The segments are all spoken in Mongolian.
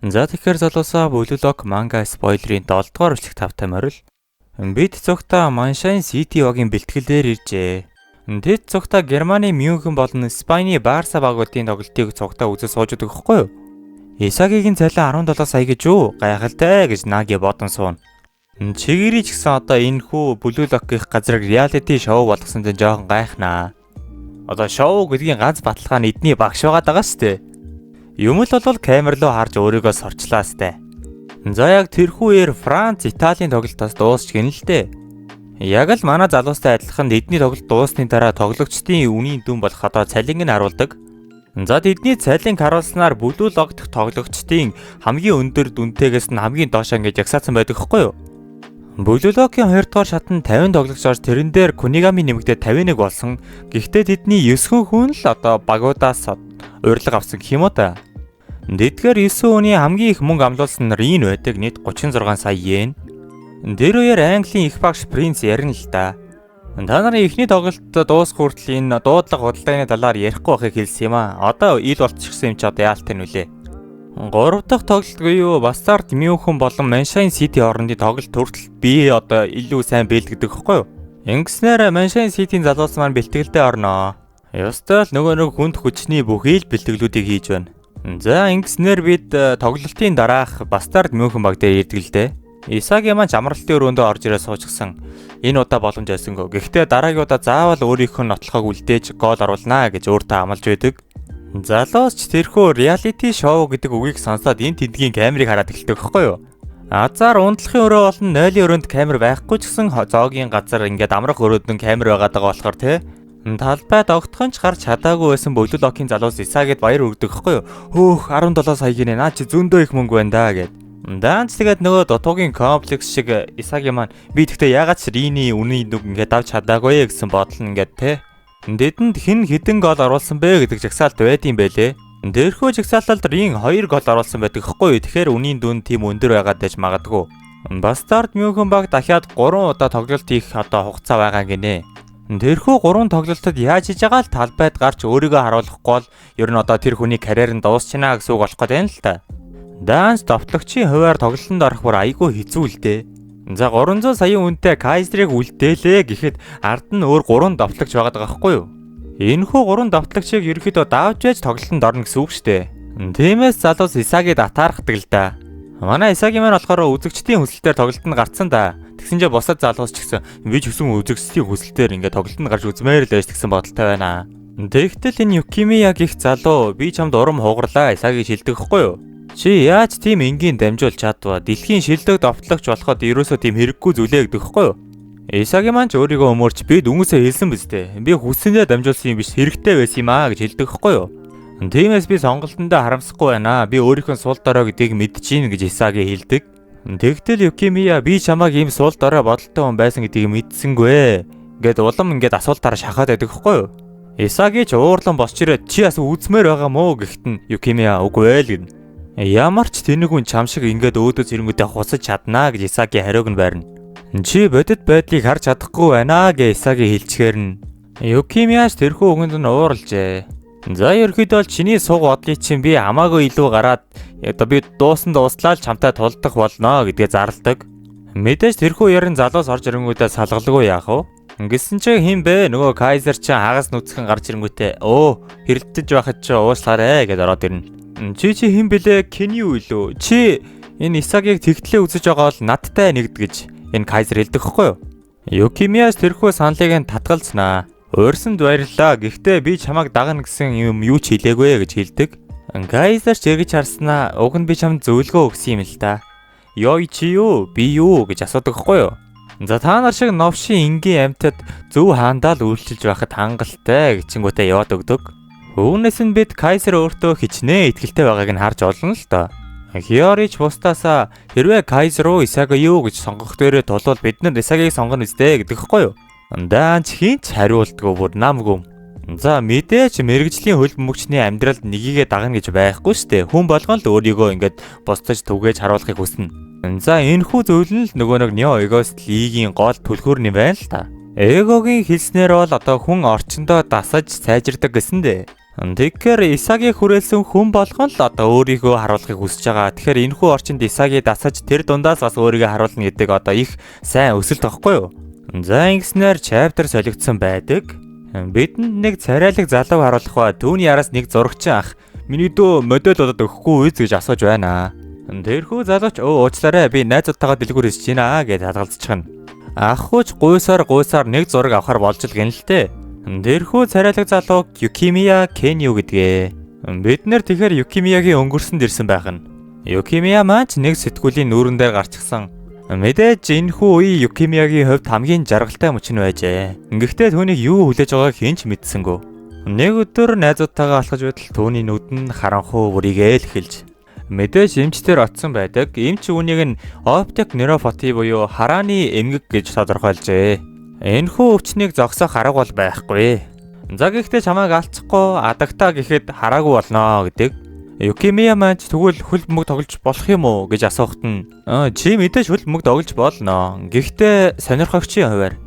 За, тэгэхээр залуусаа, Blue Lock манга spoiler ын 7 дугаар бичлэг тавтай морил. Бид цугтаа Маншайн Сити багийн бэлтгэлээр иржээ. Тэд цугтаа Германы Мюнхен болон Испани Барса багуудын тоглолтыг цугтаа үзэж сууж өгдөг байхгүй юу? Исагигийн цалин 17 сая гэж юу? Гайхалтай гэж Наги бодон сууна. Чигири ч гэсэн одоо энэ хүү Blue Lock-ийн газрыг reality show болгосон чинь жоохон гайхнаа. Одоо шоу гэдгийн ганц баталгаа нь эдний багш байгаа даа шүү дээ. Юм л бол камер руу харж өөрийгөө сорчлаа сте. За, яг тэрхүү үеэр Франц Италийн тоглолтоос дуусч гин л дээ. Яг л манай залуустай адилхан эдний тоглолт дуусны дараа тоглогчдын үнийн дүн болох одоо цалинг нь харуулдаг. За, тэдний цалинг харуулснаар Blue Lock дох тоглогчдын хамгийн өндөр дүнтэйгээс нь хамгийн доош ингэж жагсаацсан байдаг хгүй юу? Blue Lock-ийн 2 дугаар шатанд 50 тоглогч орж, тэрэн дээр Кунигами нэмэгдээд 51 болсон. Гэхдээ тэдний 9 хүн л одоо багуудаас урилга авсан гэх юм уу та. Тэдгээр 9 хүний хамгийн их мөнгө амлуулсан нь Рин байдаг, нийт 36 сая йен. Тэр үеэр Английн их багш Принц ярина л да. Та нарын эхний тоглолт дуусах хүртэл энэ дуудлага худалдааны талаар ярихгүй байхыг хэлсэн юм аа. Одоо ил болчихсон юм чи одоо яалтай нүлээ. Гурав дахь тоглолт буюу Бастард Мюнхен болон Маншайн Сити хоорондын тоглолт хүртэл би одоо илүү сайн бэлддэг гэхгүй юу? Ингэснээр Маншайн Ситийн залуус маань бэлтгэлдээ орноо. Ёстой л нөгөө нэг хүнд хүчний бүхий л бэлтгэлүүдийг хийж байна. За, ингэснээр бид тоглолтын дараах Бастард Мюнхен баг дээр ирдэг л дээ. Исаги маань амралтын өрөөндөө орж ирээ суучсан. Энэ удаа боломж байсангүй. Гэхдээ дараагийн удаа заавал өөрийнх нь нотлохыг үлдээж гол оруулнаа гэж өөртөө амлаж байдаг. Залуус ч тэрхүү reality show гэдэг үгийг сонсоод энэ тэндгийн камерыг хараад эхэлдэг байхгүй юу? Азар унтлахын өрөө болон нойлын өрөөнд камер байхгүй ч гэсэн зоогийн газар ингээд амрах өрөөнд нь камер байгаад байгаа болохоор те, талбай догтхон ч гарч чадаагүй байсан Blue Lock-ийн залуус Исагид баяр өгдөг гэхгүй юу? Хөөх, 17 сая гинэ, наа чи зөндөө их мөнгө байна да гэд. Даанч тэгээд нөгөө дутуугийн комплекс шиг Исаги маань би тэгтээ ягаад ч Рини үнийн нүг ингээд авч чадаагүй гэсэн бодол нь ингээд те. Тэдэнд хэн хэдэн гол оруулсан бэ гэдэг жагсаалт байдсан байлээ. Дэрхүү жагсаалтад Рин 2 гол оруулсан байдаг хгүй юу? Тэгэхээр үнийн дүн тийм өндөр байгаад байж магадгүй. Бастард Мюнхен баг дахиад 3 удаа тоглолт хийх одоо хугацаа байгаа гинэ. Тэрхүү 3 тоглолтод яаж хийж байгаа л талбайд гарч өөрийгөө харуулахгүй бол ер нь одоо тэр хүний карьер нь дуусчина гэсэн үг болох гээд байна л та. Данс довтлогчийн хувиар тоглолтод орох бүр айгүй хэцүү л дээ. За, 300 саяын үнэтэй Кайзерыг үлдээлээ гэхэд ард нь өөр 3 довтлогч байгаад байгаа байхгүй юу? Энэхүү 3 довтлогчийг ерөнхийдөө давж байж тоглолтод орно гэсэн үг шүү дээ. Тиймээс залуус Исагид атаархдаг л да. Манай Исаги маань болохоор үзэгчдийн хүсэлтээр тоглолтод гарцсан да. Тэгсэн чинь бусад залуус ч гэсэн би ч гэсэн үзэгчдийн хүсэлтээр ингээд тоглолтод гарч үзмээр л байж тэгсэн бодолтой байна. Тэгтэл энэ Юкимия гих залуу би чамд урам хугарлаа, Исаги шилдэг хгүй юу? Чи яаж тийм энгийн дамжуулж чадваа? Дэлхийн шилдэг довтлогч болоход ерөөсөө тийм хэрэггүй зүйлээ гэдэг хгүй юу? Исаги маань ч өөрийгөө өмөрч би дүнгээсээ хэлсэн биз дээ. Би хүссэндээ дамжуулсан юм биш, хэрэгтэй байсан юм аа гэж хэлдэг хгүй юу? Тиймээс би сонголтондоо харамсахгүй байна. Би өөрийнхөө сул дорой гэдгийг мэдэж гин гэж Исаги хэлдэг. Тэгтэл Юкимия би чамайг ийм сул дорой бодолтой хүн байсан гэдгийг мэдсэнгүй. Ингээд улам ингээд асуултаараа шахаад байдаг хгүй юу? Исаги ч уурлан босч ирээд чи бас үзмээр байгаа мó гэхэд нь Юкимия үгүй ээ л гэнэ. Ямар ч тэнэг хүн чам шиг ингээд өөдөөс ирэнгүүтээ хусаж чаднаа гэж Исаги хариуг нь байрна. Чи бодит байдлыг харж чадахгүй байна гэж Исаги хэлчихээр нь Юкимияш тэрхүү үгэнд нь ууралжээ. За, ерөөхдөө бол чиний суг бодлыг чинь би хамаагүй илүү гараад одоо би дуусан дууслаа л чамтай тулдах болно гэдгээ зарладаг. Мэдээж тэрхүү ярин залуус орж ирэнгүүтээ салгалгүй яах вэ? Ингэсэн чи хэн бэ? Нөгөө Кайзер чи хагас нүцгэн гарч ирэнгүүтээ өө хэрэлдэж байхад чи уушлаарэ гэд ороод ирнэ. Чи чи хэн бэлээ? Кеню илүү? Чи энэ Исагийг тэгтлээ үзэж байгаа бол надтай нэгд гэж энэ Кайзер хэлдэг хгүй юу? Юкимиас тэрхүү саналыг нь татгалзнаа. Уурсанд баярлалаа. Гэхдээ би чамайг дагна гэсэн юм юу ч хэлээгүй гэж хэлдэг. Кайзер ч эргэж харснаа уг нь би чамд зөвлөгөө өгсөн юм л да. Йой, чи юу? Би юу гэж асуудаг хгүй юу? За, та нар шиг новшин энгийн амьтад зөв хаандаа л үйлчилж байхад хангалттай гэчингүүтээ яваад өгдөг. Үүнээс нь бид Кайзер өөртөө хичнээн итгэлтэй байгааг нь харж олно л доо. Хиорич бусдаасаа хэрвээ Кайзер уу Исаги юу гэж сонгох дээрээ тулвал бид нар Исагийг сонгоно үстэй гэдэг хгүй юу? Даанч хин ч хариулдгүй, бүр нам гүм. За, мэдээж мэргэжлийн хөл бөмбөгчний амьдралд нэгийгээ дагна гэж байхгүй штэ. Хүн болгон л өөрийгөө ингээд бусдаж түгээж харуулахыг хүснэ. За, энэхүү зүйл нь л нөгөө нэг Neo Egoist League-ийн гол түлхүүр юм байна л та. Эгогийн хэлснээр бол одоо хүн орчиндөө дасаж сайжирдаг гэсэн дээ. Тэгэхээр Исаги хүрээлсэн хүн болгон л одоо өөрийгөө харуулахыг хүсэж байгаа. Тэгэхээр энэхүү орчинд Исаги дасаж тэр дундаас бас өөрийгөө харуулна гэдэг одоо их сайн өсөлт багхгүй юу? За, ингэснээр chapter солигдсон байдаг. Бидэнд нэг царайлаг залуу харуулах ба түүний араас нэг зурагчин ах "Миний дүү модель болоод өгөхгүй үз?" гэж асууж байна. Тэрхүү залууч "Өө, уучлаарай, би найзуудтайгаа дэлгүүр хийж байна" гэж хадгалцчихна. Ах хүүч гуйсаар гуйсаар нэг зураг авахар болж л гин л дээ. Тэрхүү царайлаг залуу Юкимия Кеню гэдгээ. Бид нэр тэгэхээр Юкимиягийн өнгөрсөнд ирсэн байх нь. Юкимия маань ч нэг сэтгүүлийн нүүрэн дээр гарчихсан. Мэдээж энэхүү үе Юкимиягийн хувьд хамгийн жаргалтай мөч нь байжээ. Гэхдээ түүнийг юу хүлээж байгааг хэн ч мэдсэнгүй. Нэг өдөр найзуудтайгаа алхаж байтал түүний нүд нь харанхуй бүрийгээл эхэлж. Мэдээж эмчтэр очсон байдаг. Эмч үүнийг нь optic neuropathy буюу харааны эмгэг гэж тодорхойлжээ. Энэхүү өвчнийг зогсоох арга бол байхгүй. За, гэхдээ чамайг алцахгүй адагтаа гэхэд хараагүй болно гэдэг. Юкимия маань ч "Тэгвэл хөл бөмбөг тоглож болох юм уу?" гэж асуухад нь "Чи мэдээж хөл бөмбөг тоглож болно. Гэхдээ сонирхогчийн хувиар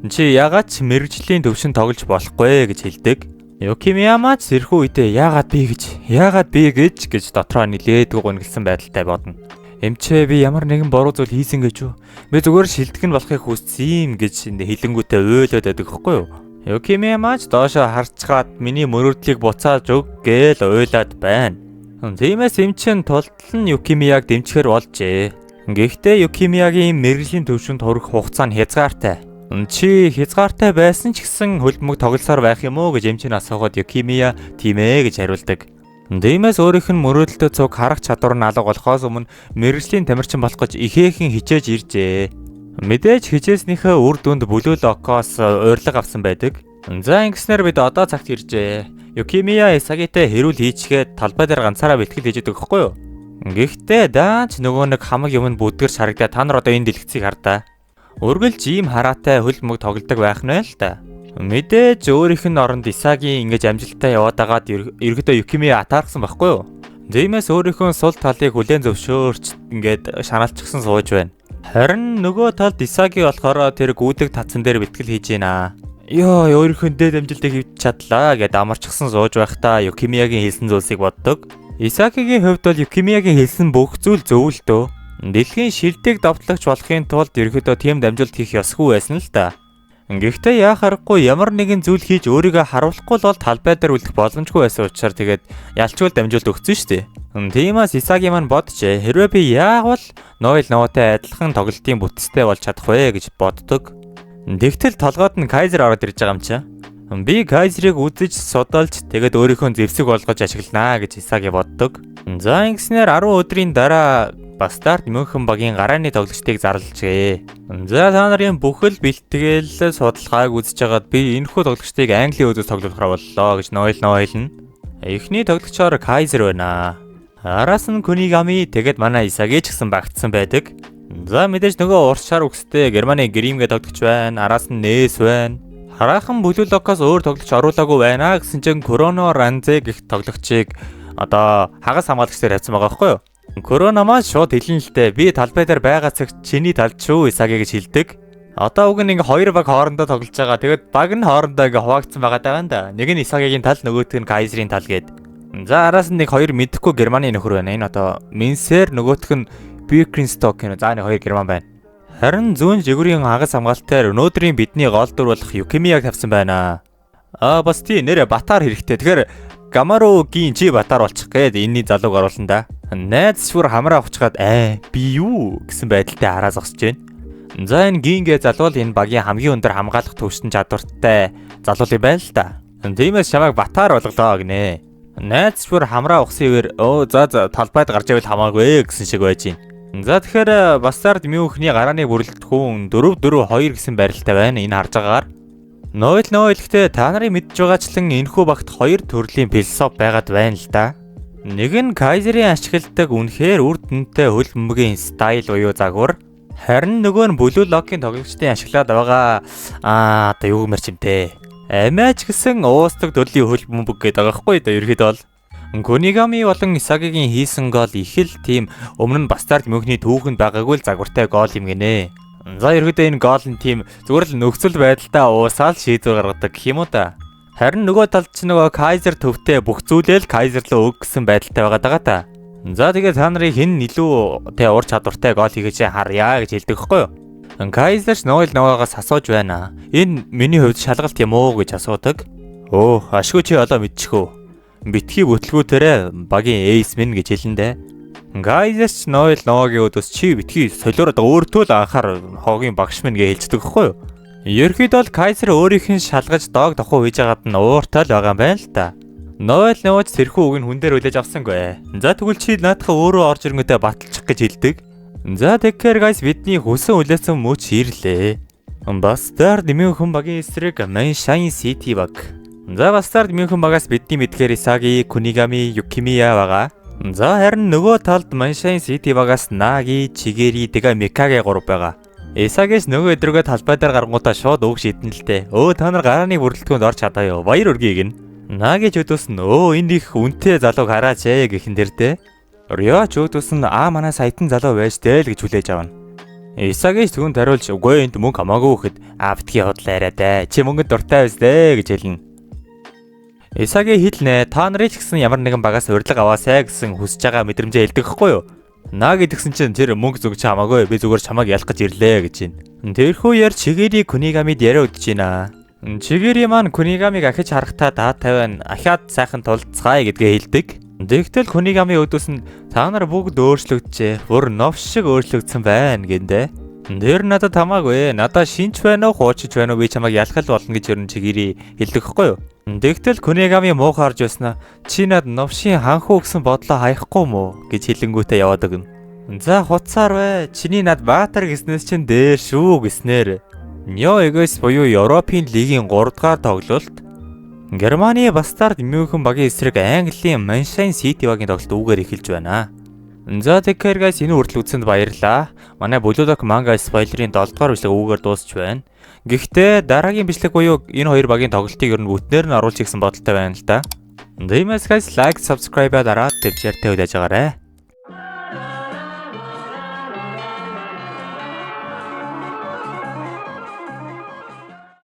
чи ягаад ч мэргэжлийн төвшин тоглож болохгүй" гэж хэлдэг. Юкимия маань ч тэрхүү үедээ "Яагаад би гэж, яагаад би гэж" гэж дотроо нилээдгүй гунигласан байдалтай бодно. "Эмчээ, би ямар нэгэн буруу зүйл хийсэн гэж үү? Би зүгээр шилдэг нь болохыг хүссэн юм" гэж хэлэнгүүтээ уйлаад байдаг хгүй юу? Юкимия маань ч доошоо харчгаад "Миний мөрөөдлийг буцааж өг" гээл уйлаад байна. Тиймээс эмчин тултал нь Юкимияг дэмжихээр болжээ. Гэхдээ Юкимиягийн мэргэжлийн төвшөнд хүрэх хугацаа нь хязгаартай. "Чи хязгаартай байсан ч гэсэн хөл бөмбөг тоглосоор байх юм уу?" гэж эмчин асуухад Юкимия "Тийм ээ" гэж хариулдаг. Тиймээс өөрийнх нь мөрөөдөлтөй цуг харах чадвар нь алга болохоос өмнө мэргэжлийн тамирчин болох гэж ихээхэн хичээж иржээ. Мэдээж хичээснийхээ үр дүнд Blue Lock-оос урилга авсан байдаг. За, ингэснээр бид одоо цагт иржээ. Юкимия Исагитай хэрүүл хийчгээд талбай дээр ганцаараа бэлтгэл хийж өгдөг байхгүй юу? Гэхдээ даанч нөгөө нэг хамаг юм нь бүдгэрч харагдаа. Та нар одоо энэ дэлгэцийг хардаа. Үргэлж ийм хараатай хөл бөмбөг тоглодог байх нь л та. Мэдээж өөрийнх нь оронд Исаги ингэж амжилттай яваад агаад ерөөдөө Юкимия атаархсан байхгүй юу? Тиймээс өөрийнхөө сул талыг хүлээн зөвшөөрч ингээд шаналчихсан сууж байна. Харин нөгөө талд Исаги болохоор тэр гүдэг татсан дээр бэлтгэл хийж байна. Йоо, өөрийнхөө дээд амжилтыг хийж чадлаа гэд амарчихсан сууж байхдаа Юкимиягийн хэлсэн зүйлсийг боддог. Исакигийн хувьд бол Юкимиягийн хэлсэн бүх зүйл зөв л дөө. Дэлхийн шилдэг довтлогч болохын тулд ерөөдөө тийм дамжуулалт хийх ёсгүй байсан л та. Гэхдээ яах аргагүй, ямар нэгэн зүйл хийж өөрийгөө харуулахгүй л бол талбай дээр үлдэх боломжгүй байсан учраас тэгээд ялчгүй дамжуулалт өгсөн шүү дээ. Тиймээс Исаги маань боджээ. Хэрвээ би яавал Нойл Новатай адилхан тоглолтын бүтцтэй болж чадах вэ гэж боддог. Тэгтэл толгойд нь Кайзер ороод ирж байгаа юм чи. Би Кайзерыг үзэж судалж, тэгээд өөрийнхөө зэвсэг болгож ашигланаа гэж Исаги боддог. За, ингэснээр 10 өдрийн дараа Бастард Мюнхен багийн гарааны тоглогчдыг зарлажээ. За, та нарын бүхэл бэлтгэл судалгааг үзэж хагаад би энэхүү тоглогчдыг Английн өөдөөс тоглуулахар боллоо гэж Нойл Ноа хэлнэ. Эхний тоглогчоор Кайзер байна. Араас нь Кунигами, тэгээд манай Исаги ч гэсэн багтсан байдаг. За, мэдээж нөгөө урт шар үгстэй Германы Грим гэдэг тоглогч байна. Араас нь Нэс байна. Хараахан Blue Lock-оос өөр тоглогч оруулаагүй байна гэсэн чинь Кроно Ранзе гэх тоглогчийг одоо хагас хамгаалагч дээр тавьсан байгаа байхгүй юу? Короно маань шууд хэлнэ л дээ. "Би талбай дээр байгаа цаг чиний талд шүү, Исаги" гэж хэлдэг. Одоо уг нь ингээ хоёр баг хоорондоо тоглож байгаа. Тэгээд баг нь хоорондоо ингээ хуваагдсан байгаа даа да. Нэг нь Исагигийн тал, нөгөөх нь Кайзерийн тал гээд. За, араас нь нэг хоёр мэдэхгүй Германы нөхөр байна. Энэ одоо Минсер, нөгөөх нь Биркенсток гэнэ. За, нэг хоёр герман байна. Харин зүүн жигүүрийн хагас хамгаалтаар өнөөдрийн бидний гол дүр болох Юкимияг тавьсан байна. Аа, бас тий, нэрэ Батар хэрэгтэй. Тэгэхээр Гамаро гийн чи Батар болчих гээд энэний залууг оруулсан да. Найз шүр хамраа авчгаад "Аа, би юу?" гэсэн байдалтай хараа зогсож байна. За, энэ гингээ залуу л энэ багийн хамгийн өндөр хамгаалах төвшин чадвартай залуу юм байна л да. Тиймээс чамайг Батар болголоо гинэ. Найз шүр хамраа ухсан ивэр "Өө, за за, талбайд гарч ивэл хамаагүй" гэсэн шиг байж байна. За, тэгэхээр Бастард Мюнхний гарааны бүрэлдэхүүн 4-4-2 гэсэн байралтай байна. Энэ харж байгаагаар. Нойл нөө хэлэхдээ та нарын мэдж байгаачлан энэхүү багт хоёр төрлийн философи байгаад байна л да. Нэг нь Кайзерийн ашигладаг үнэхээр үр дүнтэй хөл бөмбөгийн style буюу загвар. Харин нөгөө нь Blue Lock-ийн тоглогчдын ашиглаад байгаа одоо юу гэмээр ч юм те. Амиач гэсэн уустдаг төрлийн хөл бөмбөг гэдэг байгаа хгүй да ерөөхдөө бол. Кунигами болон Исагигийн хийсэн гол их л тийм өмнө нь Бастард Мюнхний түүхэнд байгаагүй л загвартай гол юм гинэ. За, ерөөдөө энэ гол нь тийм зүгээр л нөхцөл байдалтай уусаал шийдвэр гаргадаг гэх юм уу та. Харин нөгөө талд ч нөгөө Кайзер төвтэй бүх зүйлээ л Кайзер руу өг гэсэн байдалтай байгаа даа та. За, тэгээ та нарыг хэн илүү тэ ур чадвартай гол хийгээч харъя гэж хэлдэг байхгүй юу? Кайзер ч Ноэл Новагаас асууж байна. Энэ миний хувьд шалгалт юм уу гэж асуудаг. Өө, ашгүй, чи олоо мэдчихв. Битгий бүтлгүүтэрээ багийн ace минь гэж хэлэндэ. Кайзер ч Ноэл Новагийн өдөөс чи битгий солиороод өөртөө л анхаар, хогийн багш минь гэж хэлждэг байхгүй юу? Ерөнхийдөө л Кайзер өөрийнх нь шалгаж дог дохуу хийж байгаад нь ууртай л байгаа юм байна л та. Ноэл Новач тэрхүү үг нь хүн дээр хүлээж авсангүй. За, тэгвэл чи наадхаа өөрөө орж ирэнгүүтээ баталчих гэж хэлдэг. За, тэгэхээр guys, бидний хүсэн хүлээсэн мөч ирлээ. Бастард Мюнхен багийн эсрэг Маншайн Сити баг. За, Бастард Мюнхен багаас бидний мэдгээр Исаги, Кунигами, Юкимия байгаа. За, харин нөгөө талд Маншайн Сити багаас Наги, Чигери, тэгээ Микаге гурав байгаа. Исагис нөгөө өдрөгөө талбай дээр гарангуудаа шууд үг шидэн л дээ. Өө, та нар гарааны бүрэлдэхүүнд орж чадаа юу? Баяр хүргэе гин. Наги ч өдөөс нь өө, энд их үнэтэй залууг хараач ээ гэхэн тэр дээ. Рио ч өөдөөс нь аа, манай саятан залуу байж дээ л гэж хүлээж авна. Исагис түүнд хариулж үгүй, энд мөнгө хамаагүй гэхэд аа, битгий худлаа яриа дээ. Чи мөнгөнд дуртай биз дээ гэж хэлнэ. Исаги хэлнэ, та нарыг ч гэсэн ямар нэгэн багаас урилга аваасай гэсэн хүсэж байгаа мэдрэмжээ хэлдэг хгүй юу? Наа гэдгсэн чинь тэр мөнгө зүг чи хамаагүй, би зүгээр чамайг ялах гэж ирлээ гэж байна. Тэрхүү яар Чигири Кунигамид яриа үдэж байна. Чигири маань Кунигамиг ахиж харахтаа даа тавиан ахиад сайхан тулцгаая гэдгээ хэлдэг. Тэгтэл Кунигами өдөөс нь та нар бүгд өөрчлөгдөжээ. Бүр новш шиг өөрчлөгдсөн байна гэндэ. Тэр надад хамаагүй. Надаа шинч байна уу, хуучиж байна уу, би чамайг ялах л болно гэж ер нь Чигири хэлдэг хгүй юу? Тэгтэл Кунигами муухай харж байснаа чи над новшийн ханхуу гэсэн бодлоо хаяхгүй мүү гэж хэлэнгүүтээ яваад өгнө. За, хуцаар бай. Чиний над баатар гэснээс чинь дээр шүү гэснээр Нё Эгос буюу Европын лигийн 3 дугаар тоглолт Германы Бастард Мюнхен багийн эсрэг Английн Маншайн Сити багийн тоглолт үүгээр эхэлж байна. За, тэгэхээр guys, энэ хүртэл үзсэнд баярлалаа. Манай Blue Lock manga spoiler-ын 7 дугаар бичлэг үүгээр дуусч байна. Гэхдээ дараагийн бичлэг буюу энэ хоёр багийн тоглолтыг ер нь бүтнээр нь оруулчих гэсэн бодолтой байна л да. Тиймээс guys, like, subscribe дараад төвчээртэй хүлээж аваарай.